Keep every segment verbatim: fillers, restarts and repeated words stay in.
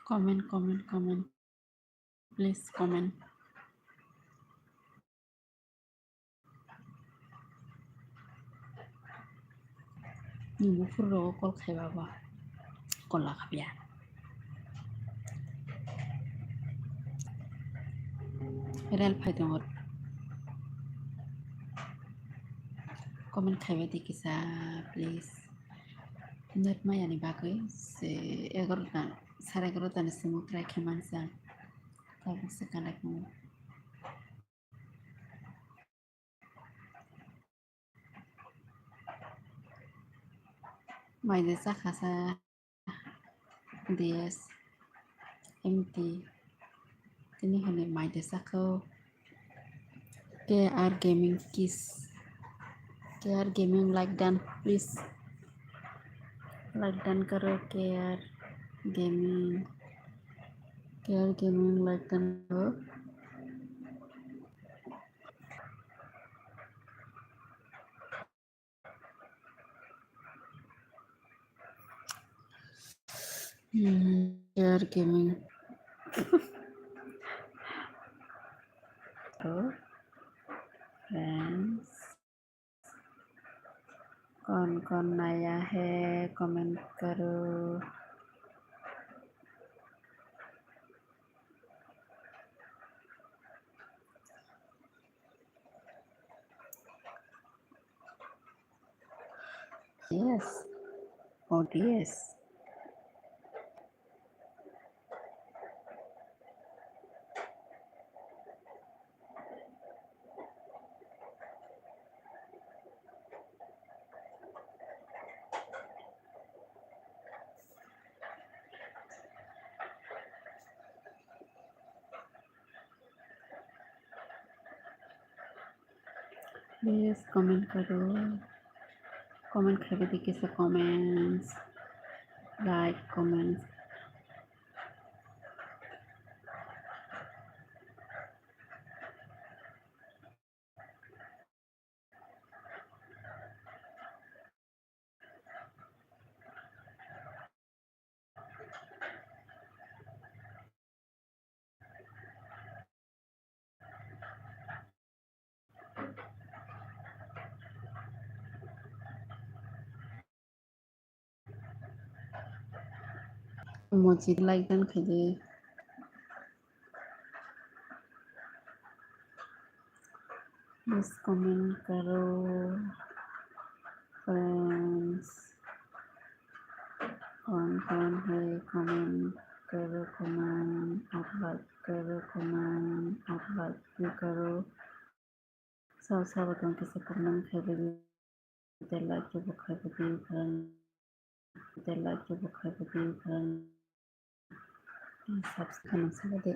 Comment, comment, comment. Please comment. Ni buphur rogo call khaiba bo. Call lakha biya. Rel phai tongo. Comment khaiba di kisa, please. Net maya ni bagwi se egarota, sare egarota ni simo try khe mansa. Tabuk se connect mo. Mai de chakha sa D S M T. Tini hwnwi mai de chakha. K R Gaming kiss. K R Gaming like done, please. Like done karo K R Gaming. K R Gaming like done karo. Hmm, K R Gaming. Hello, friends. कौन कौन नया है, comment करो। Yes. Oh, yes. Please comment karo. Comment khaiba di kisa comments. Like, comments. Mochi like dan khaidi. Please comment karo, friends. कौन कौन है comment करो, comment और like करो, comment और like भी करो। Sabo sabo tong kisa comment khaiba di, tei like bo khaiba di, friend. Tei like bo khaiba di, friend. Subscribe nang sabo de,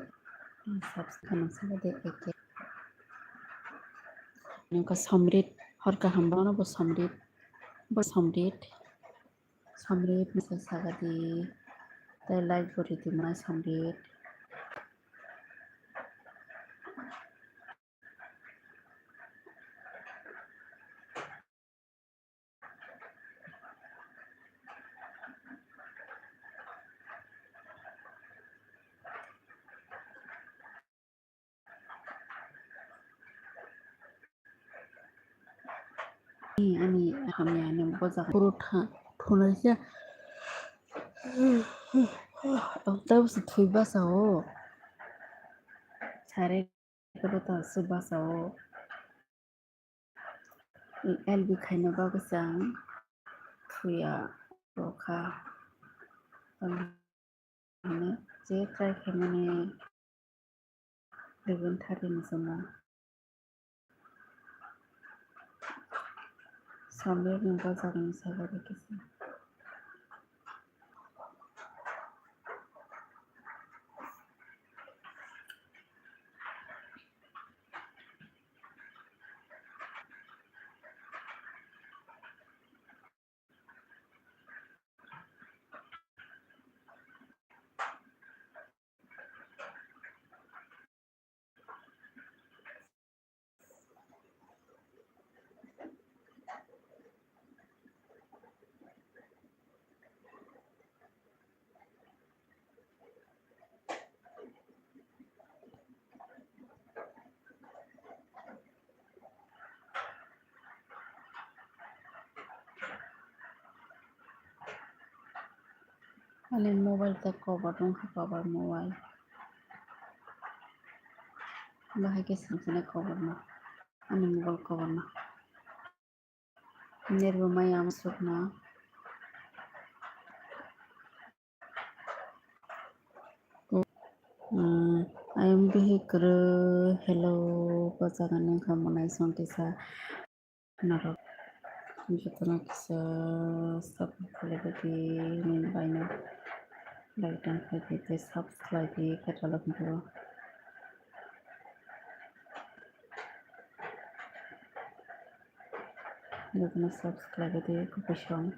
subscribe nang sabo de, eke. Nungka Somrit, hor kaham bono bo Somrit, bo Somrit, Somrit nasa saga di, tei like bo ridi ma Somrit. Ani hamya ni bojak puro tha-, thunai se. Tabuk se thwi basa o. Sare koro ta se basa o. L B khaina bagwi chwng thuya rokha. Hwnwi je try khaimani level thirty ni swngo. Samrok ni bwsakni sagari kisa. Ani mobile ta cover wngkha, cover mobile. Bahai khe swnam sinai cover no. Ani mobile cover no. Net bo maya masuk no. Hmm, I am Bihikra. Hello, bachagani wngkha monai song kisa. Norok jotono kisa support khlaibaidi nini baino like dan khlaibaidi, subscribe di khe dalok hinwi. Jotono subscribe di kupisong.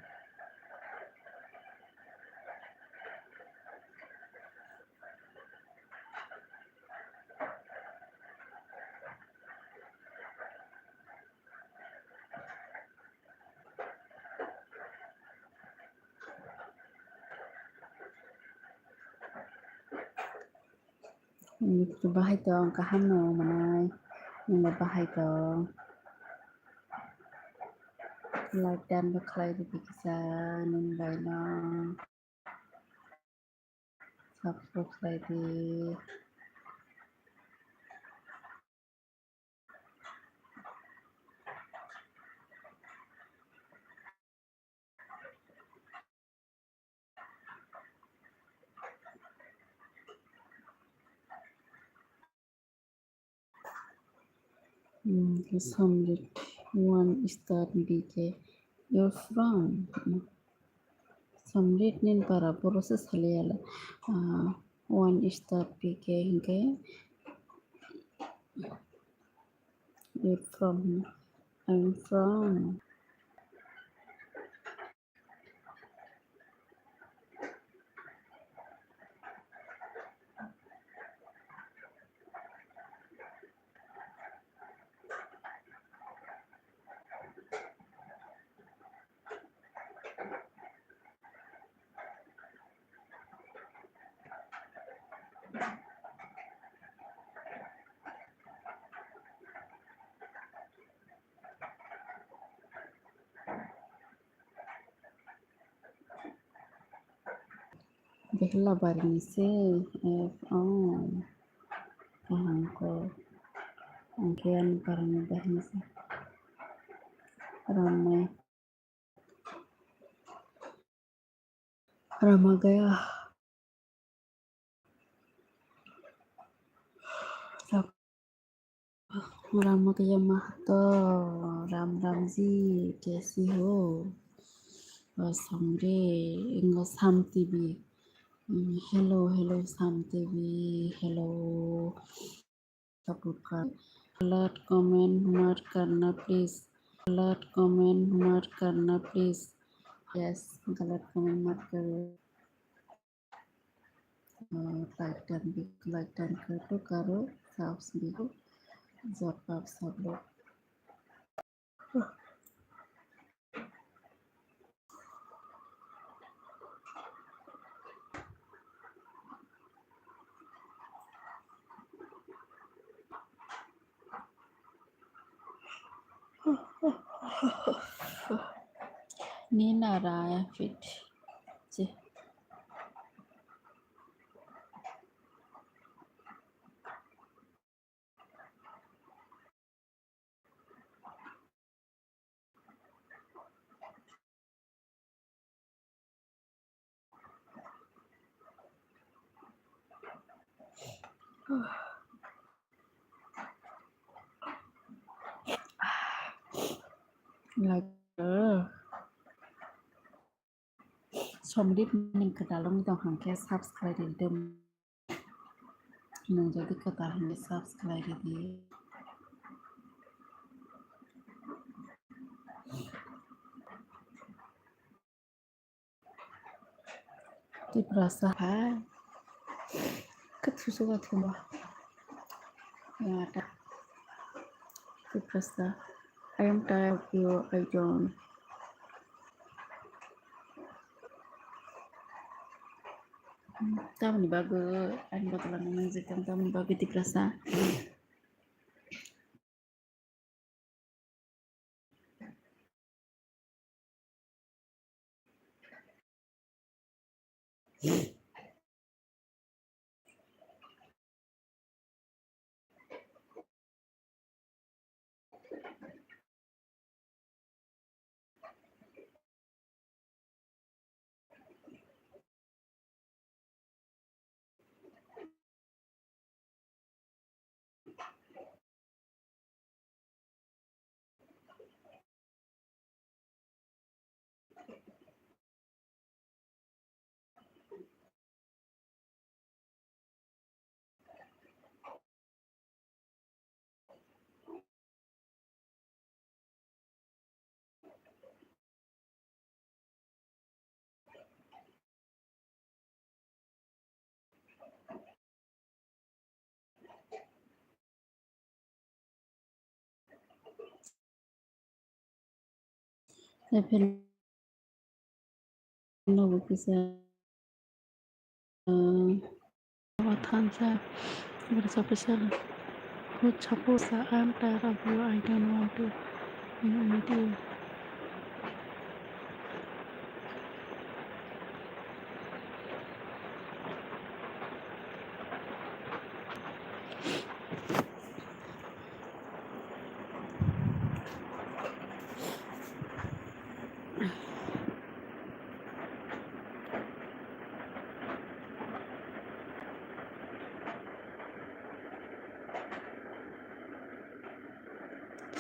Bahai tong, kaham no manai, nini bahai tong. Like dan bo khlai di kisa, nini baino. Subscribe khlai di. Hmm, Samrit one star B K. You're from? Hmm. Samrit nini para boro se saliyala. Ah, one star B K hinkhe. You're from? I'm from. Behla barini se, eh, oh. Kaham ko. Angke ani barini barini se. Ramai. Ramagaya. Ramagaya Mahato, Ram Ramji, kaise ho? Oh, Samre, ingo Sam T V. Mm, hello, hello, Sam T V, hello. Support kar. गलत comment मत करना please. गलत comment मत करना please. Yes, गलत comment मत करो. अ, like done भी, like done कर दो, करो, subs भी हो, जब आप सब लोग। Nina Raya fit. Like, uh, Somdip ni kwtal wng tong hwnkhe subscribe rwdi. Nwng jodi kwtal hwnkhe subscribe rwdi. Tiprasa hai. Kwthwi suga thuma. Yata. Tiprasa. I am tired of you, I don't. Tamni bagwi ani bottle ano nangjakha, tamni bagwi Tiprasa. Level no bo kisa, uh, thansa, English official. Who suppose I'm tired of you, I don't want to be with you.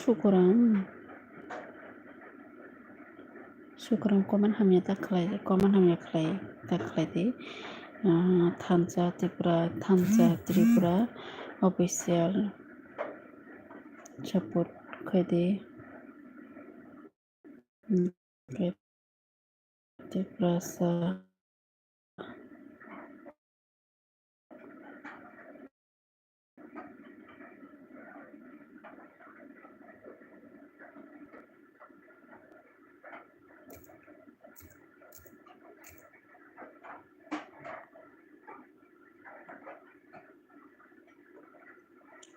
Sukurang. Sukurang comment hamya ta khlai, comment hamya khlai, ta khlai di. Ah, Thansa Tripura, Thansa Tripura official support khai di. Hmm, Tiprasa.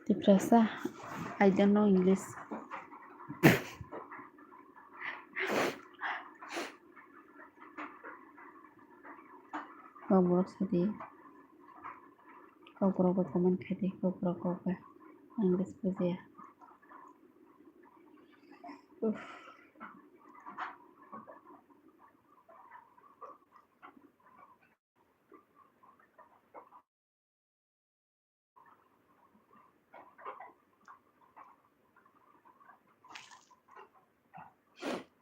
Tiprasa, I don't know English. Kokborok sadi. Kokborok bai comment khaidi, kokborok kok bai. Ang bisi bujiya. Uff.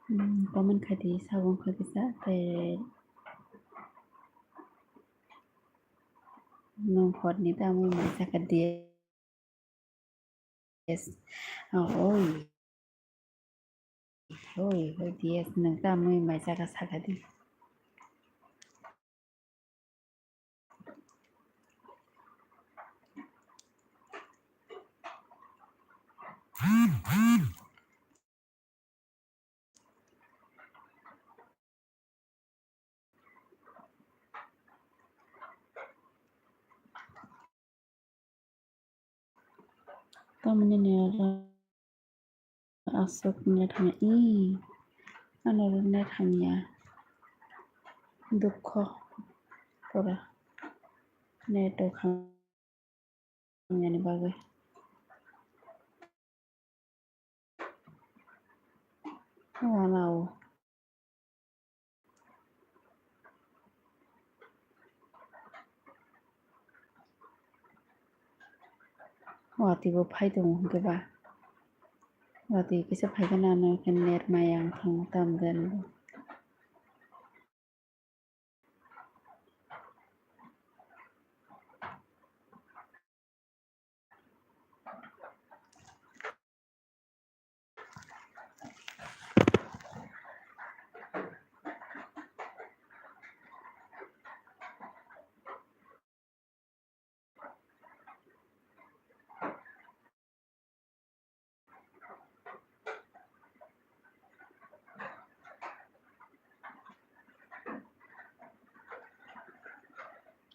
Hmm, comment khaidi, sabung khaidi sa, tei nwng horni tamo mai saka di. Yes. Oh, oi. Oi, oi, D S nwng tamwi mai jaga saka di. Tamni net aswk net hamya, ii, ano net hamya, dukho pura net rok hamyani bagwi. Wow. Watwi bo phai tongo hwnkhe ba. Watwi kisa phai kheno ano hwnkhe net maya wng thango tamjani bo.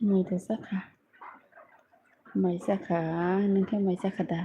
Mai da chakha. Mai chakha, nwng khe mai chakha da?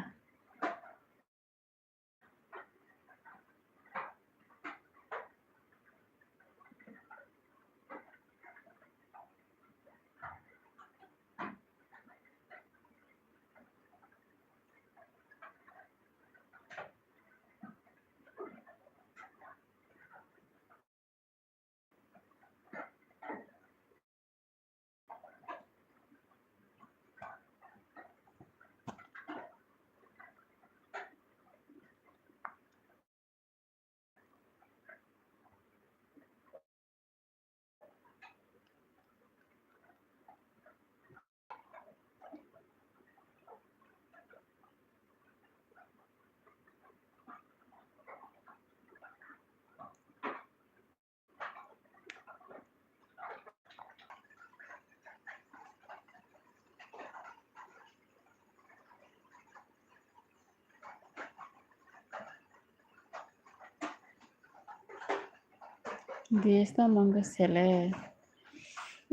Dies ta mangke sele.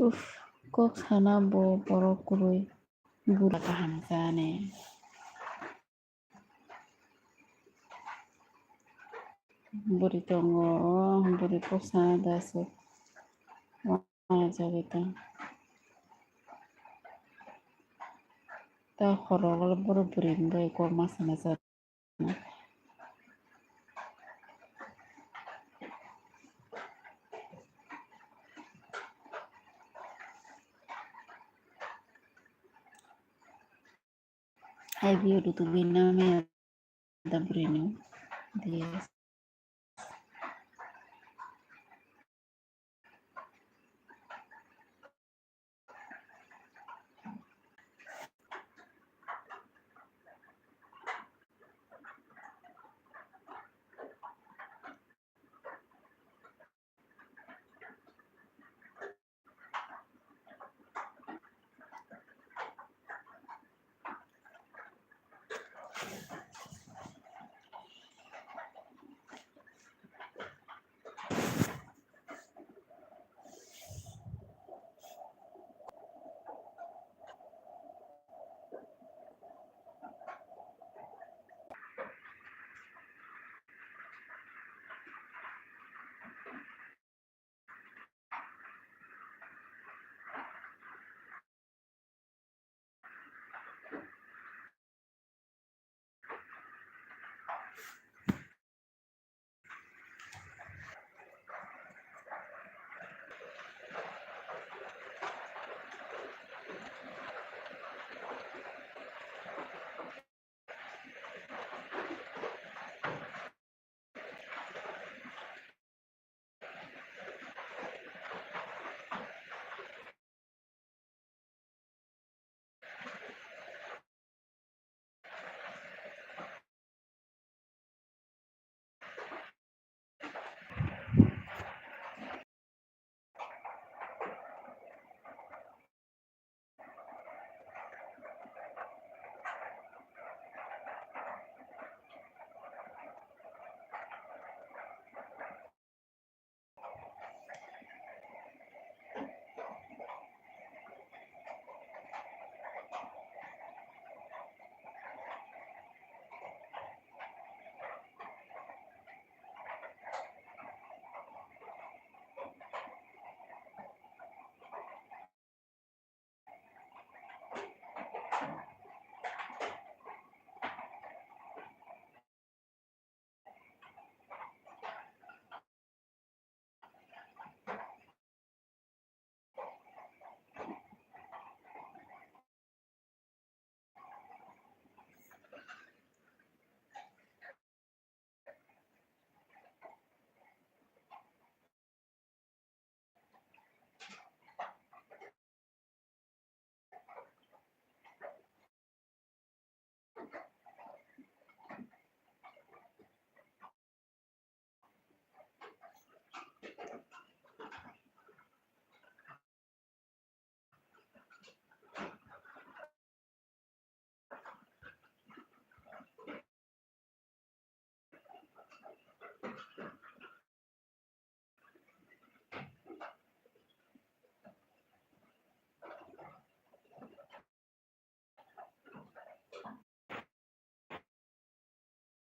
Uf, kok sana bo borok kwrwi. Bura kaham jani. Buri tongo, buri kok sana da se. Wana jagwi tong. Ta khorok le buro buri ni bai kok ma sana jani. Hai biyo rutu bina me da buri ni. Dies.